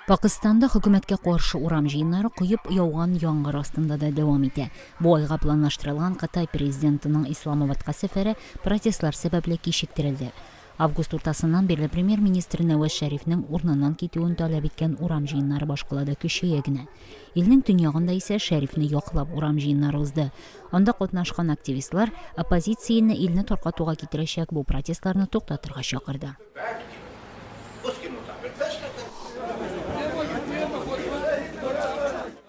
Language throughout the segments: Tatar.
Пакыстанда хөкүмәткә каршы урам җыеннары коеп яуган яңгыр астында да дәвам итә. Бу айга планлаштырылган Кытай президентының Исламабадка сәфәре протестлар сәбәпле кичектерелде. Август уртасыннан бирле премьер-министр Нәваз Шәрифнең урыныннан китүен таләп иткән урам җыеннары башкалада көчәя генә. Илнең төньягында исә Шәрифне яклап урам җыеннары узды. Анда катнашкан активистлар оппозицияне илне таркатуга китерәчәк бу протестларны туктатырга чакырды.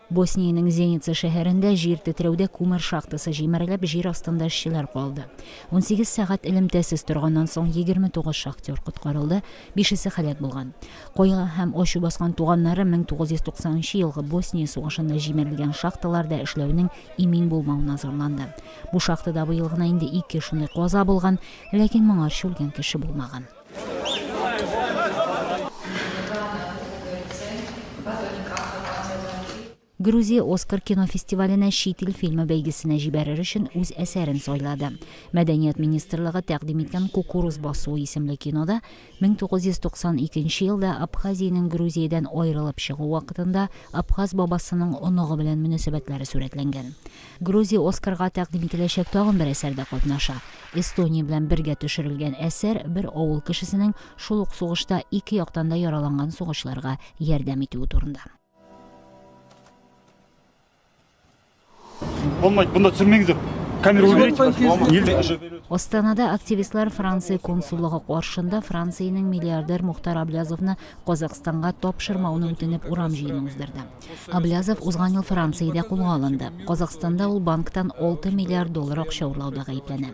Босниянең Зеница шәһәрендә җир тетрәүдә күмер шахтасы җимерелеп, җир астында эшчеләр калды. 18 сәгать элемтәсез торганнан соң 29 шахтер коткарылды, бишесе һәлак булган. Кайгы һәм ачу баскан туганнары 1990 нчы елгы Босния сугышында җимерелгән шахталарда эшләүнең имин булмавына зарланды. Бу шахтада быел гына инде ике шундый каза булган, Ләкин моңарчы үлгән кеше булмаган. Грузия Оскар кинофестиваленә чит ил фильмы бәйгесенә җибәрер өчен үз әсәрен сайлады. Мәдәният министрлыгы тәкъдим иткән Кукуруз басуы исемле кинода 1992 елда Абхазиянең Грузиядән аерылып чыгу вакытында абхаз бабасының оныгы белән мөнәсәбәтләре сурәтләнгән. Грузия Оскарга тәкъдим ителәчәк тагын бер әсәрдә катнаша. Эстония белән бергә төшерелгән әсәр бер авыл кешесенең шул ук сугышта ике яктан да яраланган сугышчыларга ярдәм итүе турында. Болмайды, бұнда түсірмеңіздер. Камеру уберите. Астанада активистлар Франция консуллыгы каршында Франциянең миллиардер Мухтар Аблязовны Казакъстанга тапшырмауны үтенеп урам җыены уздырды. Аблязов узган ел Франциядә кулга алынды. Казакъстанда ул банктан 6 миллиард доллар акча урлауда гаепләнә.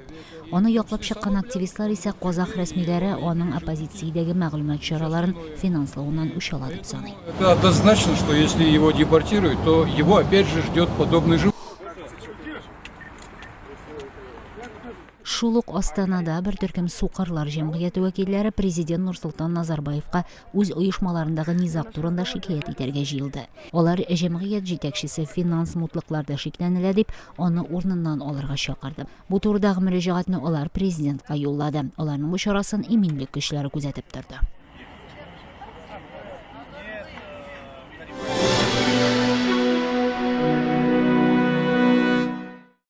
Аны яклап чыккан активистлар исә казах рәсмиләре аның оппозициядәге мәгълүмат чараларын финанславыннан үч ала дип саный. Это однозначно, что если его депортируют, то его опять же ждет подобный же. Шул ук Астанада бер төркем сукырлар җәмгыяте вәкилләре президент Нурсолтан Назарбаевка үз оешмаларындагы низаг турында шикаять итәргә җыелды. Алар җәмгыять җитәкчесе финанс мутлыкларда шикләнелә дип, аны урыныннан алырга чакырды. Бу турыдагы мөрәҗәгатьне алар президентка юллады. Аларның бу чарасын иминлек көчләре күзәтеп торды.